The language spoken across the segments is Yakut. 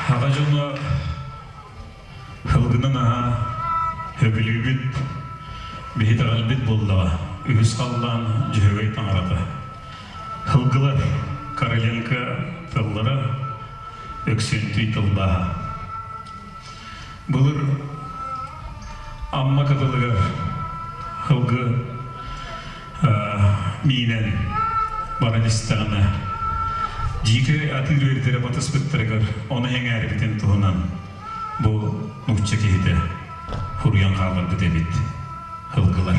Аҕа дьоно Һылгыны наһаа сөбүлүүбүт, биһи итэҕэлбит буоллаҕа, үһүс халлаан Дьөһөгөй таҥарата. Һылгылар Короленко тыллара, Өксүөнтүй тылбааһа. Былыр Амма кытылыгар һылгы миинэн баран истэҕинэ, дьиикэй атыыр үөрдэрэ батыспыттарыгар ону эҥээрбитин туһунан бу нуучча киһитэ суруйан хаалларбыт эбит һылгылар.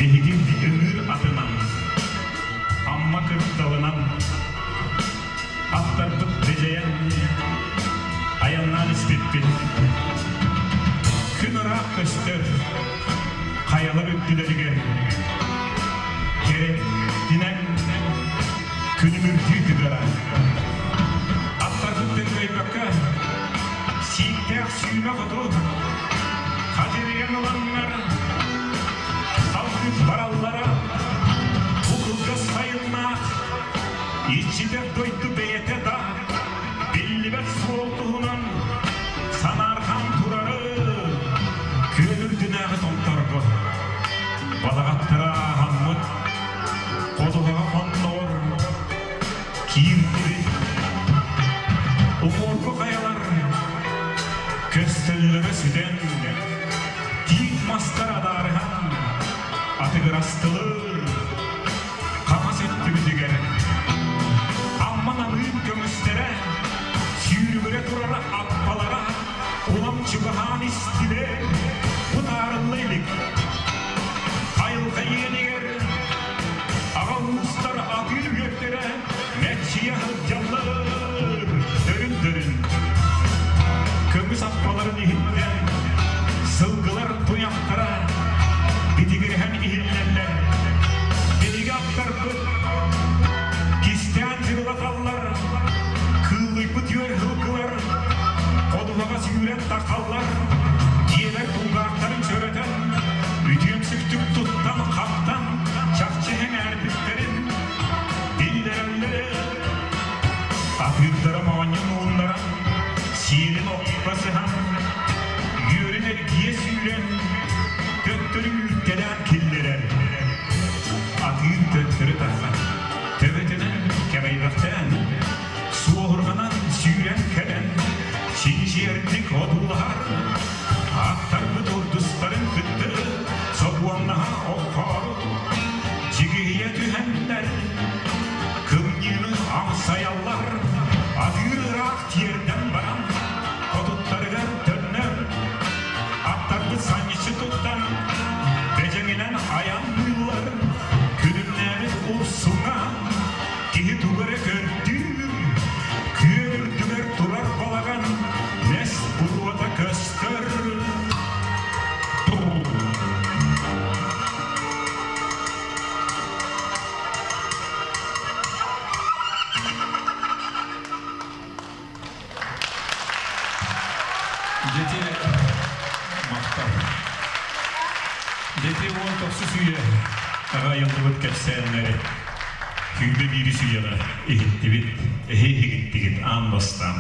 Биһиги ыҥыыр атынан, Амма кырдалынан Аттарбыт дьэдьэйэн айаннаан испиппит. Күн ыраах көстөр, хайалар үрдүлэригэр кэрэтинэн күлүмүрдүү тыгара. Аттарбыт төҥкөйбөккө сииктээх сүүмэх оту хадьырыйан ыланнар салгыы бараллара. Бу кылгас сайыннаах Иччитэх дойду бэйэтэ да биллибэт суол туһунан санаарҕаан турары күөл үрдүнээҕи томторго балаҕаттара ааһаммыт ходуһаҕа хонноҕор киирдибит. Уҥуоргу хайалар көстөллөрө сүтэн, тиит мастар адаарыһан атыгырастылар. Хаҥас өттүбүтүгэр Амма намыын көмүстэрэ, сүүрүгүрэ турар аппалара улам чугаһаан истилэр, бытаарылла илик. Айылҕа иэнигэр аҕа уустар атыыр үөрдэрэ мэччийэ сылдьаллар, дөрүн-дөрүн. Көмүс аппаларын иһиттэн сылгылар туйахтара битигирэһэн иһиллэллэр. Биһиги аттарбыт кистээн дьырылаталлар, кыыллыйбыт үөр һылгылар ходуһаҕа сүүрэн тахаллар, дьиэлэр кулгаахтарын сөрөтөн, үтүөмсүктүк туттан-хаптан чахчы эҥээрбиттэрин биллэрэллэр. Атыырдара моонньун ууннаран, сиэлин окко сыһан, үөрүн эргийэ сүүрэн, төттөрү үүртэлээн киллэрэр. Атыыр төттөрү тахсан, төбөтүнэн кэбэйбэхтээн, суоһурҕанан сүүрэн кэлэн, чинчиэрдик одуулаһар. Аттарбыт урдустарын кытты сокуоннаһа оххоору, дьигиһийэ түһэннэр, кымньыыны амсайаллар, атыыр ыраах тиэрдэн баран, хотуттарыгар төннөр. Аттарбыт санньыччы туттан, бэдьэҥинэн айанныыллар, күлүмнээбит урсуҥа киһи тугу эрэ көрдүүр, күөл үрдүгэр турар балаҕан нэс буруота көстөр. Дети махтал. Дети уон тохсус үйэ аҕа айыллыбыт кэпсээннэри 21 үйэҕэ иһиттибит, эһи иһиттигит аан бастаан.